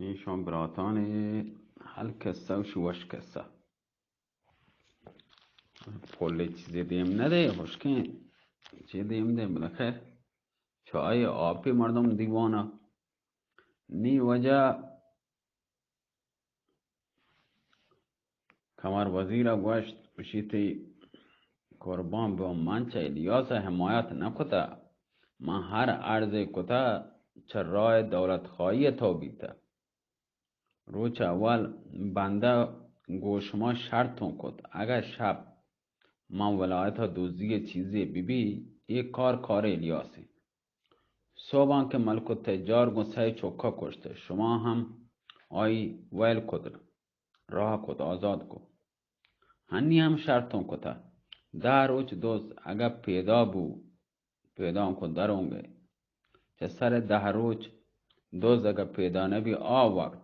ایشان براتانی حال قصہ و شوش قصہ. کلی چیزی دیم نده، ہشکیں چی دیم دے، بلے خیر، چائے آپی مردم دیوانا. نی وجہ کمر وزیر ء گوشت، گوشی، تئی قربان بہ من، چہ الیاس ء حمایت نہ کتہ، من ہر عرضے کتہ چہ راہ دولت خواہی ء تو بیتہ. روچ اول بندہ گوں شما شرطوں کت، اگہ شپ من ولایت ء دزی ء چیزے بہ بی، اے کار کار الیاس انت. سہباں کہ ملک التجار گوں سئے چکا کشت، شما ہم آئی ویل کت، راہ کت، آزاد کت. ہنی ہم شرطوں کتہ، دہ روچ دز اگہ پیدا بو، پیدا کو درونگے. چہ سر دہ روچ دز اگہ پیدا نبی، آ وقت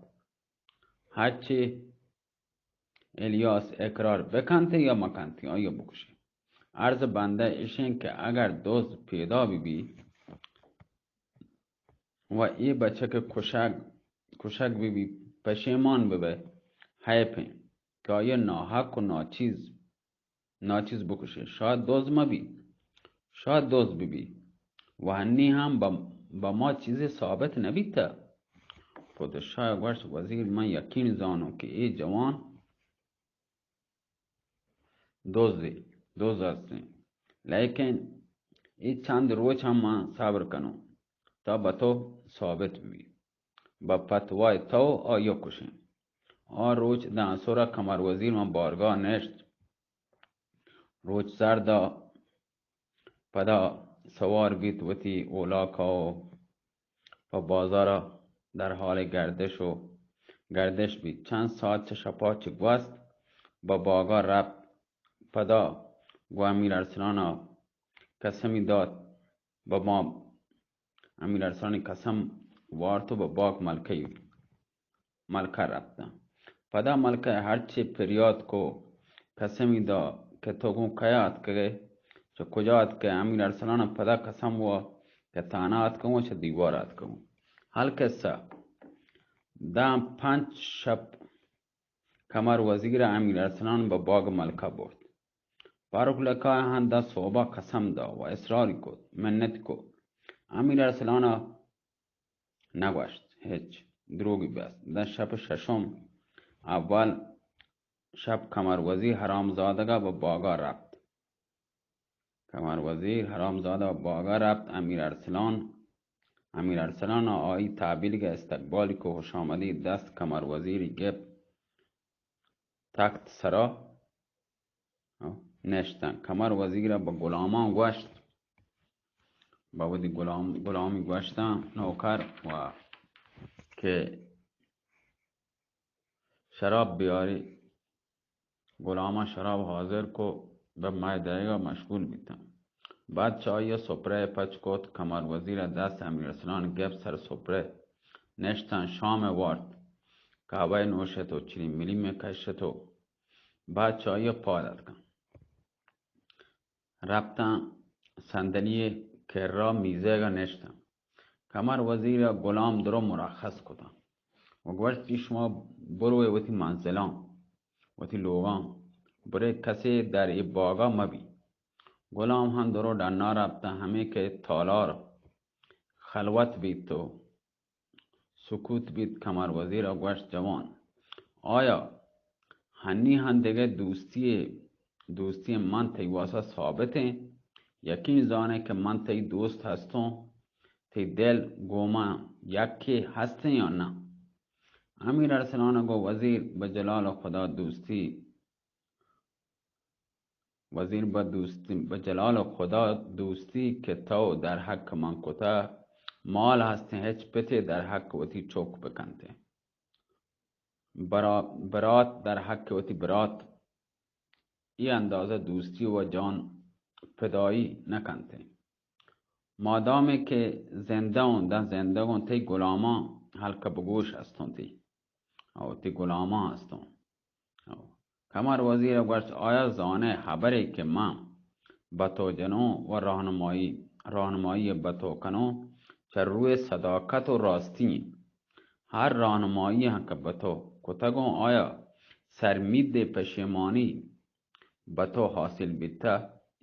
ہرچی الیاس اقرار بکنت یا مکنت، آئی بکشی. عرض بندہ اشیں کہ اگر دز پیدا بہ بی و اے بچک کشگ، کشگ بہ بی، پشیمان بہ بئے، حیف انت کہ آئی ناحق و ناچیز، ناچیز بکشی. شاید دز مہ بی، شاید دز بہ بی. و ہنی ہم بہ، بہ ما چیزے ثابت نہ بیتہ. پادشاہ گوشت، وزیر، من یقین زانوں کہ اے جوان دزے، دز ہستیں، لیکن اے چند روچ ہم من صبر کنوں تا بہ تو ثابت بی. بہ فتوائے تو آئی کشیں. آ روچ داں سورا کمر وزیر من بارگاہ نشت. روچ سردا پدا سوار بیت وتی اولاکا و پہ بازارا در حال گردش و گردش بیت. چند ساعت چہ شپا چہ گوست، بہ باگا رپت. پدا گوں امیر ارسلانا قسمی دات، بہ ما امیر ارسلانی قسم وارت و بہ باگ ملکہ ملکہ رپتاں. پدا ملکہ ہرچی پریات کو، قسمی دا کہ تو گوں کیا اتکگے، چہ کجا اتکے؟ امیر ارسلان پدا قسم وا کہ تانا اتکگوں، چہ دیوار اتکگوں. حال قصہ، داں پنچ شپ کمر وزیر امیر ارسلان بہ باگ ملکہ برت. پاروک لکا ہن داں صوبہ قسم دا و اصراری کت، منت کت. امیر ارسلان نگوشت ہچ، دروگی بست. داں شپ ششم، اول شپ کمر وزیر حرامزادگا بہ باگا رپت. کمر وزیر حرامزادہ باگا رپت. امیر ارسلان، امیر ارسلان آئی تحویلگا استقبالی کو، خوش آمدی دست کمر وزیری گپت. تخت سرا نشتن. کمر وزیر بہ غلامان گوشت، بہ وتی غلام، غلامی گوشتن، نوکر و کہ شراب بیاری. غلاماں شراب حاضر کو، بہ مئے دئیگا مشغول بیتن. بعد چہ آئی سپرہ پچ کت، کمر وزیر دست امیر ارسلان گپت، سر سپرہ نشتن، شام وارت، قہوہ نوشت و چنی ملیم کشت و بعد چہ آئی پاد اتکن. رپتاں صندلی کرا میزگا نشتاں. کمر وزیر غلام درو مرخص کتاں و گوشت کہ شما بروئے وتی منزلاں، وتی لوگاں، برے کسے در اے باگا مبی. غلام ہم درو ڈنا رپتاں، ہمے کہ تالار خلوت بیت و سکوت بیت. کمر وزیر ء گوشت، جوان، آیا ہنی ہم دگہ دوستی، دوستی من تئی واسا ثابت ایں؟ یقین زانے کہ من تئی دوست ہستوں، تئی دل گوما یکے ہستیں یا نہ؟ امیر ارسلان گو، وزیر، بہ جلال خدا دوستی وزیر، بہ دوستی، بہ جلال خدا دوستی کہ تو در حق من کتہ، مال ہستیں ہچ پتے در حق وتی چک بکنتے. برا-، برات در حق وتی برات ای اندازہ دوستی و جان فدائی نکنتے. مادامی کہ زندہ اوں، داں زندگ اوں، تئی غلاماں ہلکہ بگوش ہستوں تئی. او تئی غلاماں ہستوں. او کمر وزیر ء گوشت، آیا زانئے ہبرے کہ من بہ تو جنوں و راہنمائی، راہنمائی بہ تو کنوں، چہ روئے صداقت و راستی ایں. ہر راہنمائی ہاں کہ بہ تو کتگوں، آیا سرمید ءِ پشیمانی بہ تو حاصل بیتہ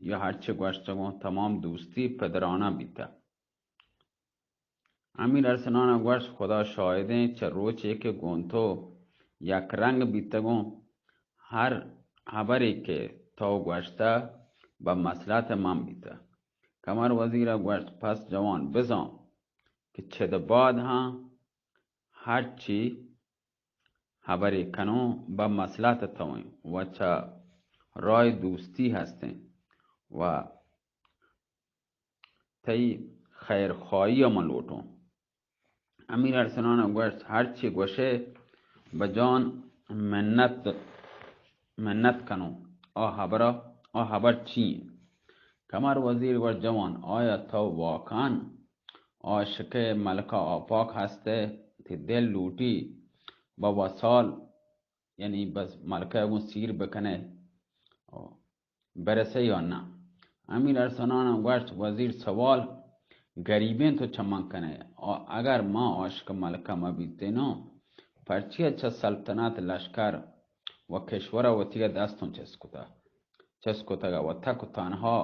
یا ہرچے گوشتگوں تمام دوستی پدرانہ بیتہ؟ امیر ارسلان ءَ گوشت، خدا شاہدیں، چہ روچے کہ گوں تو یک رنگ بیتگوں، ہر ہبرے کہ تو گوشتہ بہ مصلحت من بیتہ۔ قمر وزیر ءَ گوشت، پس جوان، بزان کہ چد بعد ہاں ہرچی ہبرے کنوں بہ مصلحت توئیں و چہ رائے دوستی ہستیں و تئی خیرخواہی ءَ من لوٹوں۔ امیر ارسلان ءَ گوشت، ہرچی گوشے بجان، منت، منت کنوں۔ آ ہبرا، آ ہبر چی انت؟ قمر وزیر گوشت، جوان، آیا تو واقعاً عاشق ملکہ آپاک ہستے؟ تئی دل لوٹی بہ وصال، یعنی بس ملکہ گوں سیر بکنے، برسے یا نہ؟ امیر ارسلان ءَ گوشت، وزیر، سوال گریبیں تو چہ من کنے۔ آ، اگر ما عاشق ملکہ مہ بیتینوں، پرچیا چہ سلطنت، لشکر و کشور ءَ وتی ءَ دستوں چست کتہ، چست کتگ ءَ و تک و تنہا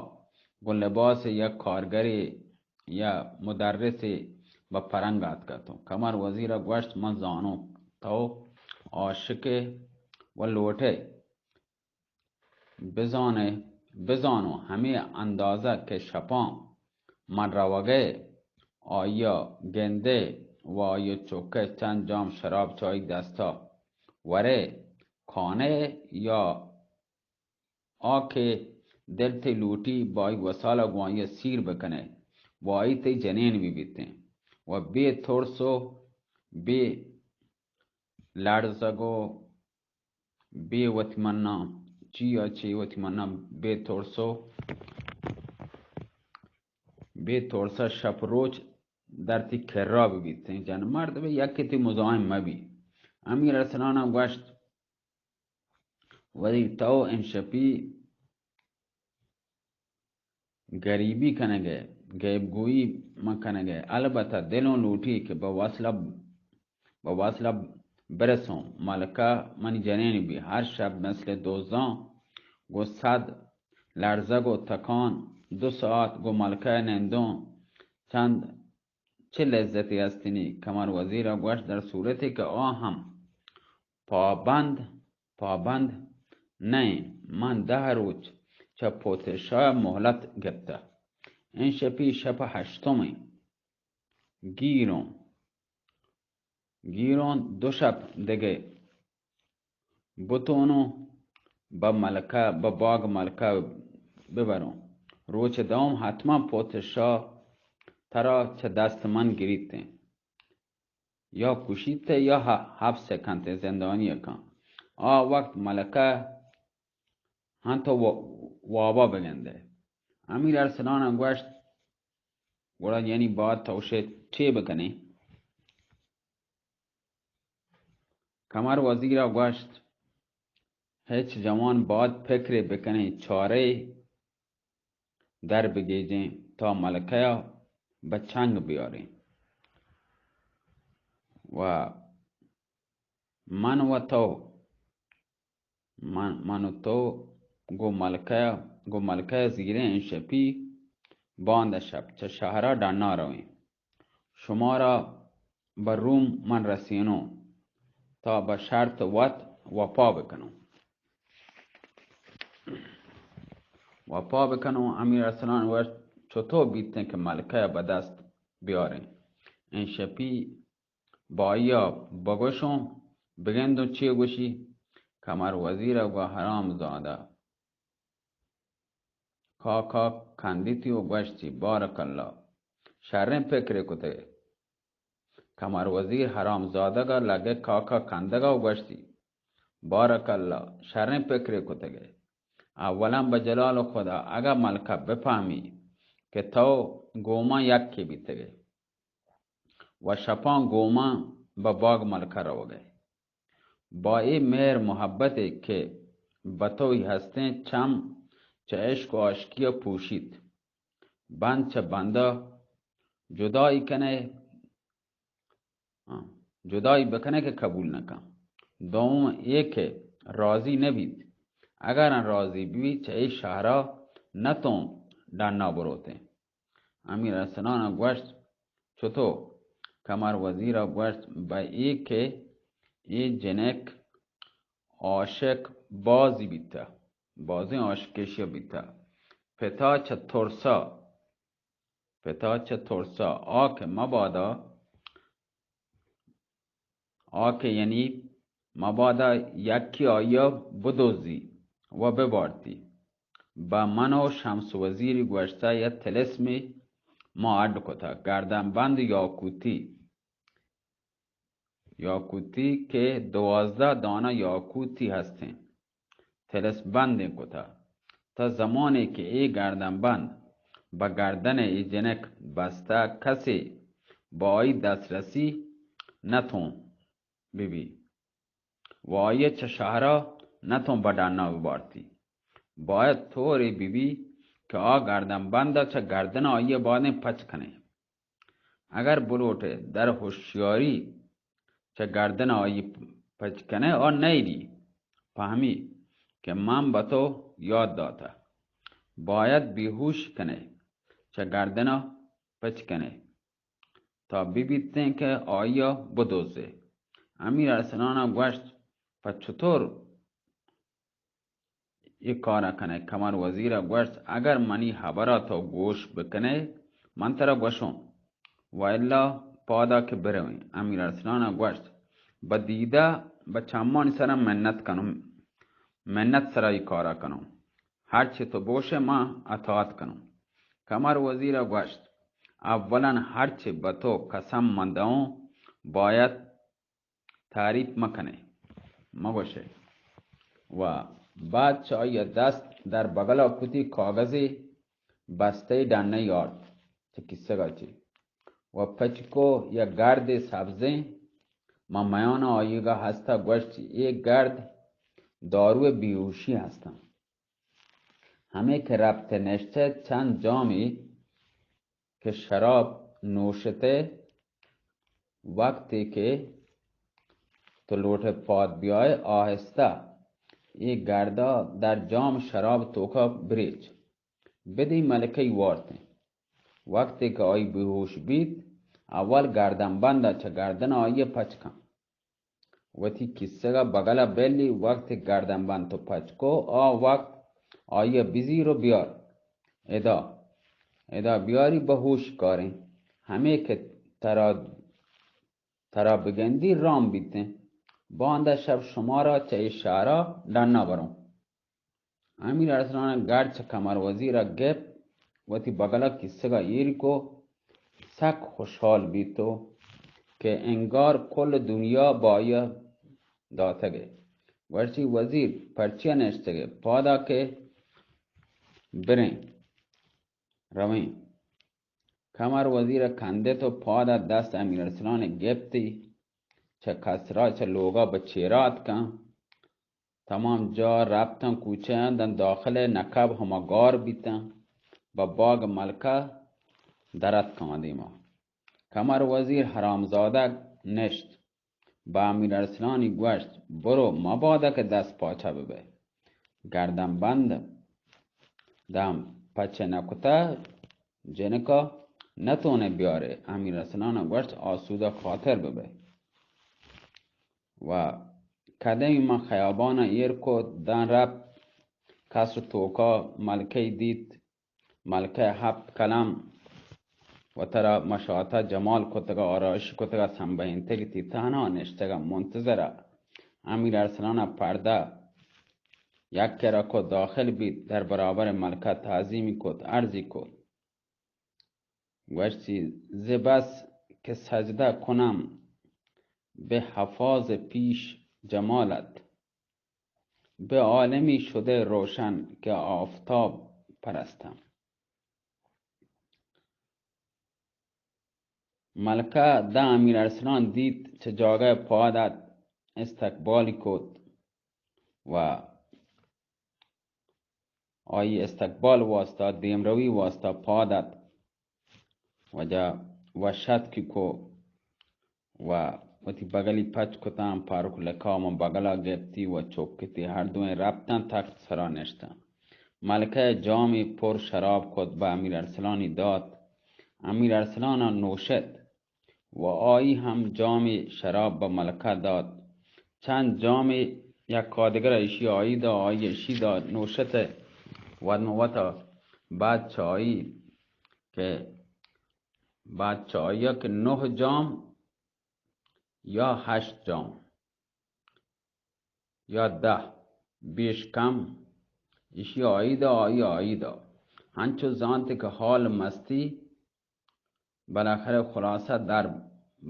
گوں لباس یک کارگرے یا مدرسے بہ پرنگ آتکتوں؟ قمر وزیر ءَ گوشت، من زانوں تو عاشق و لوٹے بزانے، بزانوں ہمے اندازہ کہ شپاں من روگے، آئیا گندے و آئیا چکے چند جام شراب چہ آئی دستا ورے کھانے، یا آ کہ دل تئی لوٹی بہ آئی وصالا گوں آئیا سیر بکنے و آئی تئی جنین بہ بیتیں و بے ترس و بے لرزگ و بے وتی منا چیا چے وتی منا بے ترس و بے ترس ءَ شپ روچ در تئی کرا بہ بیتیں۔ جن مرد بہ یکے تئی مزاحم مہ بی۔ امیر ارسلان ءَ گوشت، وزیر، تو انشپی گریبی کنگے، گیب گوئی مہ کنگے، البتہ دلوں لوٹی کہ بہ وصلہ، بہ وصلہ برسوں، ملکہ منی جنین بی۔ ہر شپ مثل دزاں گوں صد لرزگ و تکان دو ساعت گوں ملکہ نندوں، چند چہ لذتے استنی؟ قمر وزیر ءَ گوشت، در صورتے کہ آ ہم پابند، پابند نئیں، من دہ روچ چہ پوتشاہ مہلت گپتہ۔ انشپی شپ ہشتمیں۔ گیروں، گیروں دو شپ دگہ بتونوں بہ ملکہ، بہ باگ ملکہ ببروں۔ روچ دوم حتماً پوتشاہ ترا چہ دست من گریتیں۔ یا کشیت یا ح-، حبس کنت، زندانی کن۔ آ وقت ملکہ ہاں تو و-، وابا بگندے۔ امیر ارسلان ءَ گوشت، گڑا یعنی بعد تو شے چے بکنے؟ قمر وزیر ءَ گوشت، ہچ جوان، بعد پکرے بکنیں، چارے در بگیجیں، تا ملکہ ءَ بہ چنگ بیاریں و من و تو، من، من و تو گوں ملکہ، گوں ملکہ زیریں انشپی باندا شپ چہ شہرا ڈنا رویں۔ شمارا بہ روم من رسینوں، تا بہ شرط وت وپا بکنوں۔ وپا بکنوں۔ امیر ارسلان گوشت، چطور بیتیں کہ ملکہ بہ دست بیاریں؟ انشپی بہ آئیا بگوشوں، بگندوں چے گوشی؟ قمر وزیر ءَ گو، حرام زادہ۔ کاکا کندیتی و گوشتی، بارک اللہ، شریں پکرے کتگے۔ قمر وزیر حرام زادگ ءَ لگے کاکا کندگ ءَ و گوشتی، بارک اللہ، شریں پکرے کتگے۔ اولاً بہ جلال خدا، اگاں ملکہ بفہمی کہ تو گوما یکے بیتگے و شپاں گوما بہ باگ ملکہ روگے، با اے مہر محبتے کہ بہ توئی ہستیں چم چہ عشق و عاشقی ءَ پوشیت، بند چہ بندا جدائی کنے، آں، جدائی بکنئے کہ قبول نکن۔ دوم اے کہ راضی نبیت۔ اگراں راضی ببیت، چہ اے شہرا نتون ڈنا بروتیں۔ امیر ارسلانا گوشت، چتو؟ قمر وزیرا گوشت، بہ اے کہ اے جنک عاشق بازی بیتہ، بازیں عاشق ایشیا بیتہ۔ پتا چہ ترسا، پتا چہ ترسا، آ کہ مبادا، آ کہ یعنی مبادا یکے آئیا بدزی و ببارتی۔ بہ من و شمس وزیری گوشتہ، یک طلسمے ما اڈ کتہ، گردن بند یاقوتی، یاقوتی کہ دوازدہ دانہ یاقوتی ہستیں، طلسم بندیں کتہ۔ تا زمانے کہ اے گردن بند بہ گردن اے جنک بستہ، کسے بہ آئی دسترسی نتون ببی و آئیا چہ شہرا نتون بہ ڈنا ببارتی۔ باید طورے ببی کہ آ گردن بندا چہ گردن آئیا بادیں پچ کنئے۔ اگر بلوٹئے در ہوشیاری چہ گردن آئی پچ کنئے، آ نئیلی پہمی کہ من بہ تو یاد داتہ۔ باید بیہوش کنئے، چہ گردنا پچ کنئے، تا ببیتیں کہ آئیا بدزئے۔ امیر ارسلانا گوشت، پہ چطور اے کارا کنئے؟ قمر وزیرا گوشت، اگر منی ہبرا تو گوش بکنئے، من ترا گوشوں، و الا پادا کہ برویں۔ امیر ارسلانا گوشت، بہ دیدہ، بہ چمانی سرا منت کنوں، منت سرا اے کارا کنوں، ہرچے تو بوشئے من اطاعت کنوں۔ قمر وزیرا گوشت، اولاً ہرچے بہ تو قسم من دئوں، باید تعریف مکنئے، مگوشئے۔ و بعد چہ آئیا دست در بگلا کتی، کاغذے بستہ‌ئے ڈنّئی آرت چہ کیسگا چہ و پچ کو، یک گردے سبزیں ماں میان آئیگا ہستا۔ گوشت، اے گرد داروئے بیہوشی ہستاں۔ ہمے کہ رپتہ نشتہ، چند جامے کہ شراب نوشتہ، وقتے کہ تو لوٹئے پاد بیائے، آہستہ اے گردا در جام شراب توکا بریچ، بدی ملکہ ای وارتیں۔ وقتے کہ آئی بیہوش بیت، اول گردن بندا چہ گردن آئیا پچ کن۔ وتی کیسگا بگلا بلی، وقتے گردن بند تو پچ کو، آ وقت آئیا بزیر و بیار۔ ادا، ادا بیاری بہ ہوش کاریں۔ ہمے کہ ترا، ترا بگندی رام بیتیں۔ باندا شپ شمارا چہ اے شہرا ڈنا بروں۔ امیر ارسلان ء گڑ چہ کمر وزیر ء گپت، وتی بگل ء کیسگ ء ایر کو، سک خوشحال بیت و کہ انگار کل دنیا بہ آئی ء داتگ ء گوشتی، وزیر پرچیا نشتگ ئے؟ پادا کہ بریں، رویں۔ کمر وزیر ء کندت و پاد ء دست امیر ارسلان ء گپتی، چہ کسرا چہ لوگا بہ چیرا اتکاں۔ تمام جاہ رپتاں، کوچہ آں داں داخل ء نکب ہما گار بیتاں، بہ باگ ملکہ در اتکاں دیما۔ کمر وزیر حرامزادگ نشت، بہ امیر ارسلانی گوشت، برو، مبادا کہ دست پاچہ ببئے۔ گردن بند دم پچ نکتہ، جنکا نتونے بیارے۔ امیر ارسلان گوشت، آسودہ خاطر ببئے۔ و کدمی من خیابان ء ایر کت، داں رپت، کسر توکا ملکہ ای دیت، ملکہ ء ہپت قلم وترا مشاطہ جمال کتگ ء آرائش کتگ ء سمبہینتگ تی، تہنا نشتگ ء منتظر ء امیر ارسلان ء پردہ یک کرا کت، داخل بیت، در برابر ملکہ تعظیمی کت، عرضی کت۔ گوشتی، ز بس که سجده کنم به حفاظ پیش جمالت، به عالمی شده روشن که آفتاب پرستم. ملکہ داں امیر ارسلان دیت، چہ جاگہ پاد ات، استقبالی کت و آئی استقبال واسطہ، دیمروی واسطہ پاد ات۔ واجہ وشتکی کو و وتی بگلی پچ کتاں، پارک لکا من بگلا گپتی و چکتی، ہر دوئیں رپتاں تخت سرا نشتاں۔ ملکہ جامی پر شراب کت، بہ امیر ارسلانی دات۔ امیر ارسلانا نوشت و آئی ہم جامی شراب بہ ملکہ دات۔ چند جامی یکادگر ایشی آئی دا، آئی ایشی دا نوشت ودموتا۔ بعد چہ آئی کہ، بعد چہ آئی کہ نہ جام یا ہشت جام یا دہ، بیش کم ایشی آئی دا، آئی آئی دا۔ ہنچو زانت کہ حال مستی، بالاخرہ خلاصہ در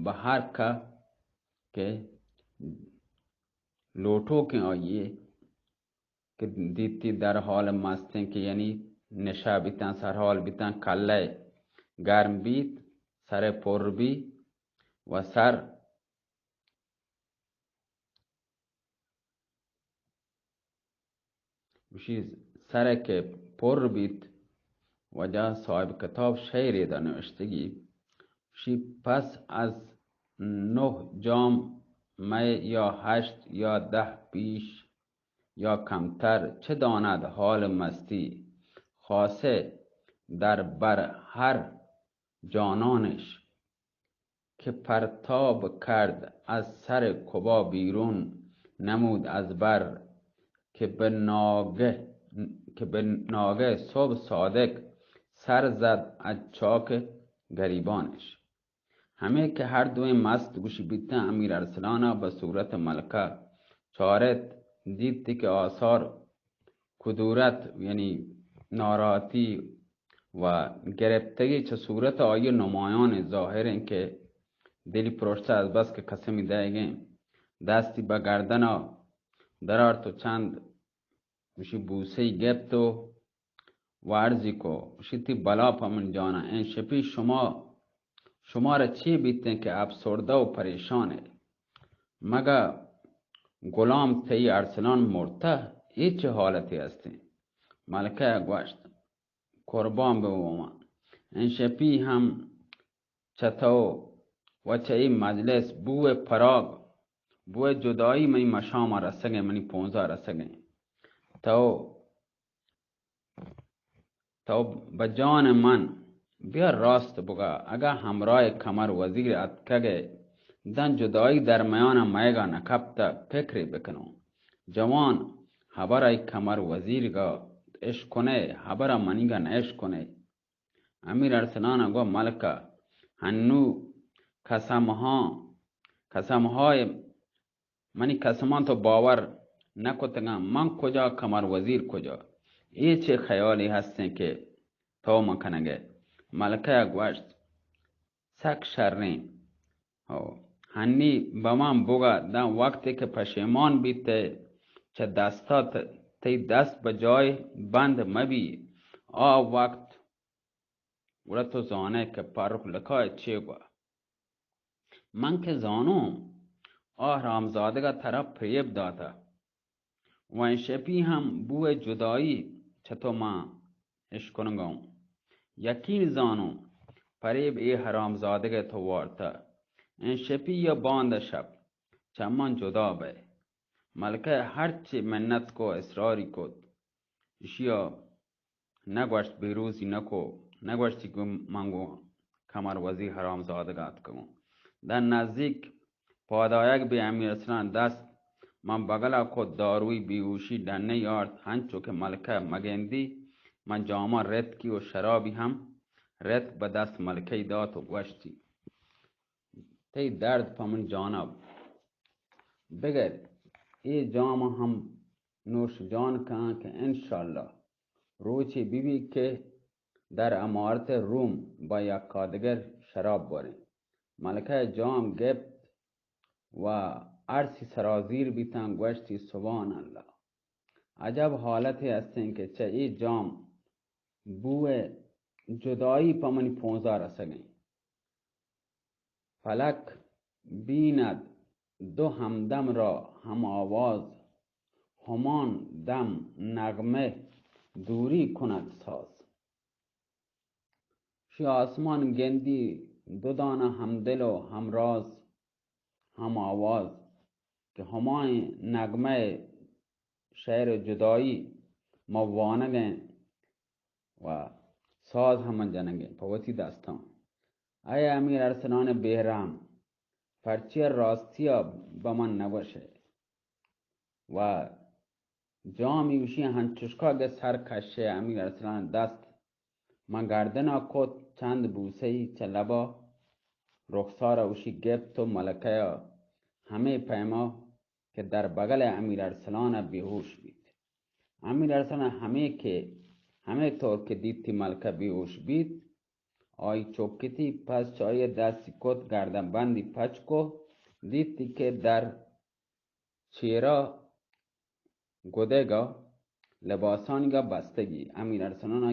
بہر کا کہ لوٹوکیں آئیے کہ دیتی در حال مستیں کہ یعنی نشہ بیتاں، سرحال بیتاں، کلہ گرم بیت، سر پر بی و سر گوشی، سر کہ پر بیت، واجہ صاحب کتاب شعرے دا نوشتگی، گوشی، پس از نہ جام مئے یا ہشت یا دہ پیش یا کمتر، چه داند حال مستی، خاصه در بر هر جانانش که پرتاب کرد از سر قبا بیرون، نمود از بر که به ناگه، که به ناگه صبح صادق سر زد از چاک گریبانش۔ ہمے کہ ہر دوئیں مست گوشی بیتاں، امیر ارسلانا بہ صورت ملکہ چارت، دیت کہ آثار کدورت، یعنی ناراحتی و گرفتگی چہ صورت آئی نمایان، ظاہر انت کہ دلی پرشتہ از بس کہ قسمی دئیگیں، دستی بہ گردنا درارت و چند گوشی بوسے گپت و و عرضی کو، گوشی، تئی بلا پہ من جانا، این شپی شما، شمارا چی بیتیں کہ افسردہ و پریشان ئے؟ مگہ غلام تئی ارسلان مرتہ؟ اے چہ حالتے ہستیں؟ ملکہ گوشت، قربان ببو من، این شپی ہم چہ تو و چہ اے مجلس بوئے پراگ، بوئے جدائی منی مشاما رسگیں، منی پونزا رسگیں۔ تو تو بہ جان من بیا راست بگا، اگاں ہمراہ قمر وزیر اتکگ ء داں جدائی درمیان ء مئیگا نہ کپتگ، پکرے بکنوں۔ جوان، ہبر ء قمر وزیرگا اشکنئے، ہبر ء منیگا نہ اشکنئے۔ امیر ارسلان ء گو ملک ء ہنو قسم ہاں، قسم ہائے منی قسماں تو باور نہ کتگاں، من کجا، قمر وزیر کجا؟ اے چے خیالے ہستیں کہ تو من کنگ ئے؟ ملکہ ء گوشت، سک شریں۔ ہو، ہنی بہ من بگا، داں وقتے کہ پشیمان بیت ئے، چہ دستا ت-، تئی دست بہ جاہ بند مہ بی، آ وقت گڑا تو زانئے کہ پرک لکا ء چے گوا۔ من کہ زانوں، آ حرامزادگ ء ترا پریب داتہ و انشپی ہم بوئے جدائی چہ تو من اشکنگا اوں۔ یقین زانوں، پریب اے حرامزادگ ء تو وارتہ۔ انشپی یا باندا شپ چہ من جدا بئے۔ ملکہ ء ہرچی منت کو، اصراری کت، ایشی ء نہ گوشت، بیروزی نہ کو، نہ گوشتی گوں من گوں قمر وزیر حرامزادگ ء اتکگوں۔ داں نزیک پادآیگ بہ امیر ارسلان دست من بگل ء کت، داروئی بیہوشی ڈنے آرت، ہنچو کہ ملکہ مگندی من جاما رتکی و شرابی ہم رتک بہ دست ملکہ ء دات و گوشتی، تئی درد پہ من جانا بگر، اے جام ہم نوش جان کن کہ انشاءاللہ روچے بہ بی کہ در امارت روم با یکادگر شراب بوریں۔ ملکہ جام گپت و ارسی سرازیر بیتاں، گوشتی، سبحان اللہ، عجب حالتے ہستیں کہ چہ اے جام بوئے جدائی پہ منی پونزا رسگیں۔ فلک بیند دو ہمدم را ہم آواز، ہمان دم نغمہ دوری کند ساز۔ شی آسمان گندی دو دانہ ہمدل و ہمراز، ہم آواز کہ ہمائیں نغمہ شعر جدائی ما وانگ ایں و ساز ہم جنگ ایں پہ وتی دستاں۔ اے امیر ارسلان بے رحم، پرچیا راستی ءَ بہ من نہ گوش ئے؟ و جام ایشی ہنچشکا کہ سر کش ئے امیر ارسلان دست من گردن ءَ کت، چند بوسہ ای چہ لب ءَ رخسار ءَ اوشی گپت و ملکہ ءَ ہمے پیما کہ در بغل ءَ امیر ارسلان ءَ بے ہوش بیت۔ امیر ارسلان ہمے کہ، ہمے طور کہ دیتی ملکہ بے ہوش بیت، آئی چکتی، پس چہ آئی دستی کت، گردن بندی پچ کو، دیتی کہ در چیرا گدگ ءَ لباسانیگ ءَ بستگی۔ امیر ارسلان ءَ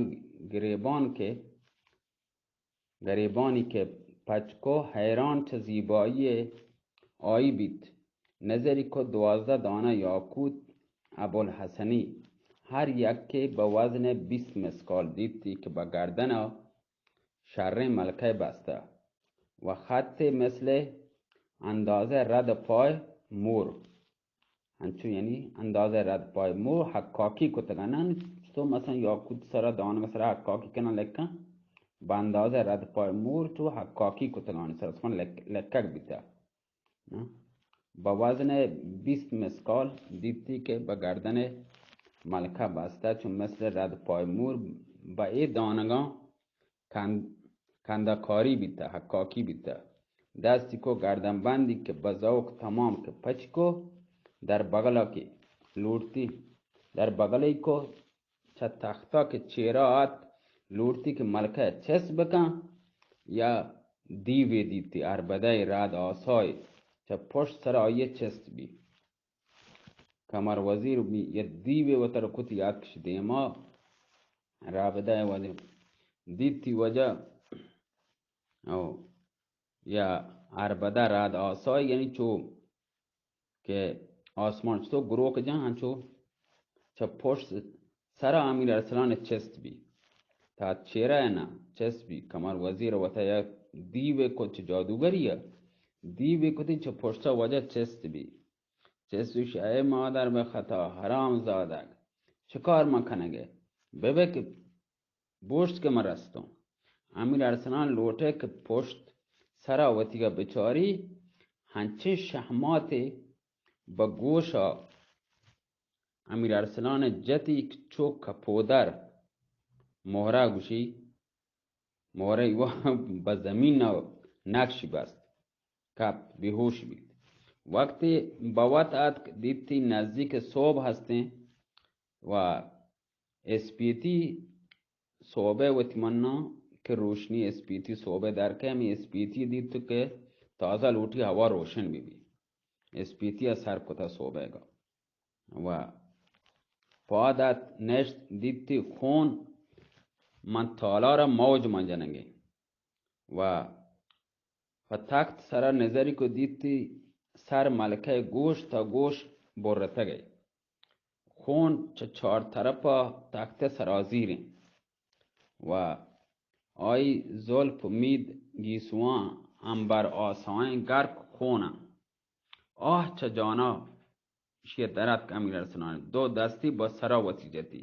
گریبان کہ، گریبانی کہ پچ کو، حیران چہ زیبائی آئی بیت۔ نظری کو دوازدہ دانہ یاقوت ابوالحسنی، ہر یکے بہ وزن بیست مسقال دیتی کہ بہ گردن ءَ شریں ملکہ بستہ و خط مثل اندازہ رد پای مور، انچو یعنی اندازہ رد پای مور حکاکی کتگان۔ تو مثلاً یاقوت سرا دانگ سرا حکاکی کنن لکن، بہ اندازہ رد پای مور چو حکاکی کتگان سرا سمن لک-، لکگ بیتا۔ نہ؟ بہ وزن بیست مسقال دیتی کہ بہ گردن ملکہ بستہ، چو مثل رد پای مور بہ اے دانگاں کند-، کندکاری بیتہ، حکاکی بیتہ۔ دستی کو گردن بندی کہ بہ ذوق تمام کہ پچ کو، در بغلا کہ لوٹتی، در بغلی کو چہ تختا کہ چیرا آت، لوٹتی کہ ملکہ چست بکن، یا دیوے دیتی، اربدہ رد آسای چہ پشت سر آئی چست بی۔ کمر وزیر بی، یا دیوے وتر کتی آتکش دیما، رابدہ وجہ دیتی وجہ، او، یا اربدہ رد آسای، یعنی چو کہ آسمان چطور گروک جان، ہنچو چہ پشت سرا امیر ارسلان چست بی۔ تا چیرہ نہ چست بی۔ کمر وزیر وتا یک دیوے کت چہ جادوگری ء، دیوے کتی چہ پشتا وجہ چست بی۔ چست گوش، اے مادر بہ خطا حرام زادگ، چکار من کنگے؟ ببے کہ بوشت کہ من رستوں۔ امیر ارسلان لوٹے کہ پشت سرا وتیگا بچاری، ہنچیں شہماتے بہ گوشا امیر ارسلان جتی کہ چو کپودر مہرہ گوشی، مہرہ ایوا بہ زمین ء نکش بست، کپت، بیہوش بیت۔ وقتی بہ وت آتک، دیتی نزدیک صبح ہستیں و اسپیتی صبح وتی منا کہ روشنی اسپیتی صبح در کئے، ہمے اسپیتی دیت کہ تازہ لوٹی ہوا روشن بہ بی۔ اسپیتی ء سر کتا صبح گا و پاد ات، نشت، دیتی خون من تالار موج من جنگے و پہ تخت سرا نظری کو، دیتی سر ملکہ گوش تا گوش برتگے۔ خون چہ چار طرفا تخت سرازیریں و آئی زلف مید گیسواں، عنبر آسائیں گرک خوناں۔ آہ چہ جانا شی دراتک امیر ارسلان، دو دستی بہ سرا وتی جتی،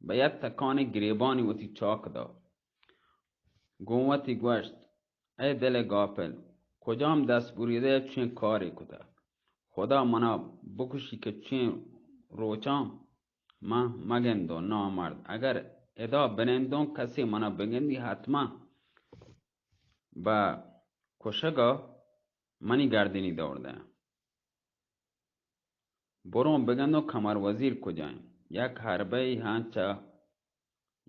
بہ یک تکانی گریبانی وتی چاک دا۔ گوں وتی گوشت، اے دل غافل، کجام دست بریدہ چین کارے کتہ؟ خدا منا بکشی کہ چین روچاں من مگندوں نامرد۔ اگر ادا بنندوں کسے منا بگندی حتما بہ کشگا منی گردنی دور دیں۔ بروں بگندوں کمر وزیر کجائیں؟ یک حربہ ہاں چہ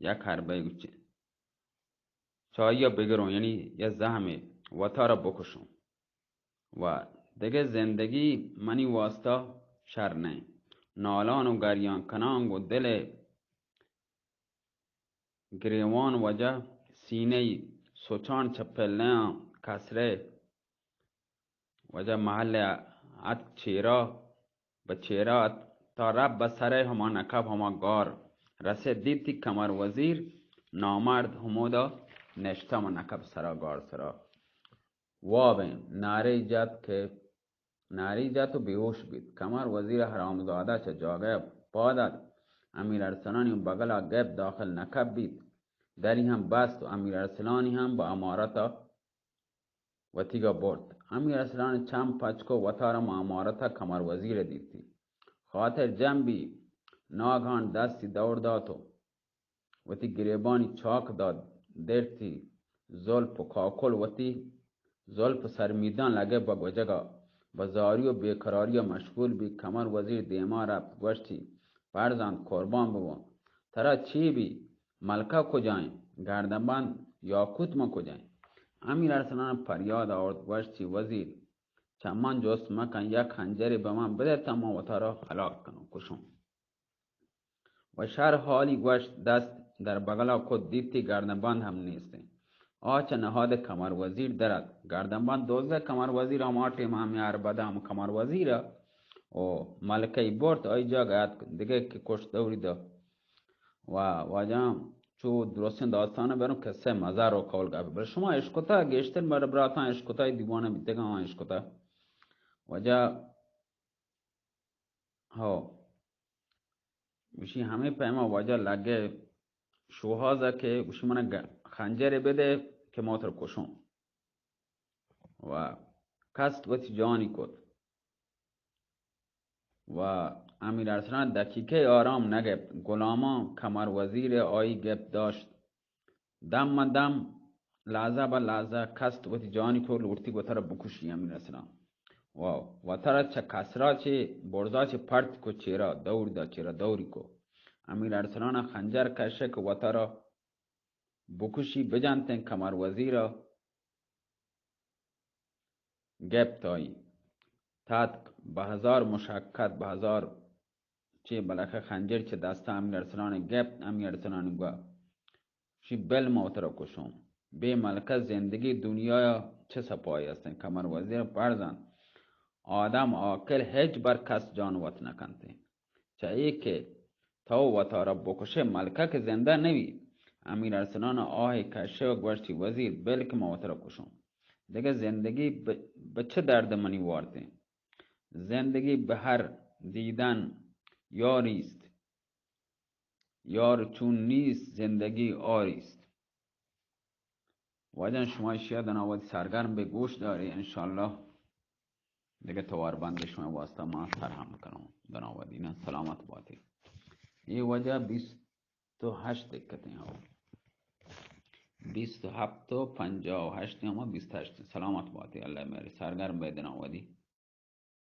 یک حربہ گچے چاہیا بگروں، یعنی یا زہمے وتارا بکشوں۔ و دگہ زندگی منی واسطہ شر نئیں۔ نالان و گریان کنان گوں دل گریوان وجہ سینہ ای سوچان چہ پلیاں کسرے وجہ محل ات چیرا، بہ چیرا ات تا رب بہ سرے ہما نکب ہما گار رسے دیتی کمر وزیر نامرد ہمودا نشتہ ہما نکب سرا گار سرا۔ وابیں نعرے جت کہ ناری جت و بیہوش بیت۔ کمر وزیر حرامزادہ چہ جاگہ پاد ات۔ امیر ارسلانی بغلا گپ داخل نکپ بیت۔ دری ہم بست و امیر ارسلانی ہم با امارتا وتیگا برت۔ امیر ارسلان چم پچ کو وتارا ما امارتا کمر وزیر دیتی۔ خاطر جم بی، ناگہان دستی دور دات و وتی گریبانی چاک دات، درتی زلپ و کاکل وتی زلپ سرمیدان لگے بہ گوجگا، بہ زاری و بیقراری مشغول بی۔ کمر وزیر دیما رفت، گوشتی، فرزند قربان بباں، ترا چی بی؟ ملکہ کجائیں؟ گردنبند یاقوت من کجائیں؟ امیر ارسلان پریاد آورد، گوشتی، وزیر، چہ من جست مکن، یک خنجرے بہ من بدے تا من وتارا ہلاک کنوں، کشوں۔ و شر حالی گوشت، دست در بغلا کت، دیتی گردنبند ہم نیستیں۔ آ چہ نہاد کمر وزیر در ات۔ گردنبند دزد کمر وزیر ہما ٹیم ہمے عربدہ ہم کمر وزیر و ملکہ ای برت، آئی جاگہ ات دگہ کہ کشت دوری دا۔ و واجہ چو درستیں داستان بروں قصہ مزار و قول گپ۔ بل شما اشکتا گیشتر بر براتاں اشکتا، دیوان بیتگاں اشکتا۔ واجہ ہو۔ گوشی، ہمے پیما واجہ لگے شوہازا کہ گوشی، من گ-، خنجرے بدے کہ ما ترا کشوں۔ و کست وتی جانی کت۔ و امیر ارسلان دقیقہ آرام نگپت۔ غلامان کمر وزیر آئی گپ داشت۔ دم ماں دم، لحظہ بہ لحظہ کست وتی جانی کو، لوٹتی وتارا بکشی امیر ارسلان۔ و وتارا چہ کسرا چہ برزا چہ پرت کو چیرا، دور دا چیرا، دوری کو۔ امیر ارسلان خنجر کشک وتارا بکشی، بجنتیں کمر وزیرا۔ گپت آئی۔ تاتک بہ ہزار مشقت، بہ ہزار چے بلکہ خنجر چہ دستا امیر ارسلان گپت، امیر ارسلان گوا شی، بل ما ترا کشوں۔ بے ملکہ زندگی دنیا چہ سپائی ہستیں؟ کمر وزیر پرزنت، آدم عاقل ہچ بر کس جان وت نکنتے۔ چہ اے کہ تو وتارا بکشے، ملکہ کہ زندہ نبی۔ امیر ارسلان آہ کشے و گوشتی، وزیر، بل کہ ما وتارا کشوں۔ دگہ زندگی ب-، بہ چہ درد منی وارتیں؟ زندگی بہ ہر دیدن یاری است، یار چون نیست زندگی عاری است۔ واجہ شما اشیا دنا وتی سرگرم بے، گوش داری، انشاءاللہ دگہ توار بند شما واسطہ ما سر ہم کنوں۔ دنا ودی نا، سلامت باتی۔ اے واجہ بیست و ہشت دقتیں ہو۔ بیست و ہفت و پنجاہ و ہشت ہما بیست و ہشت۔ سلامت باتی، اللہ میرے سرگرم بے دنا ودی۔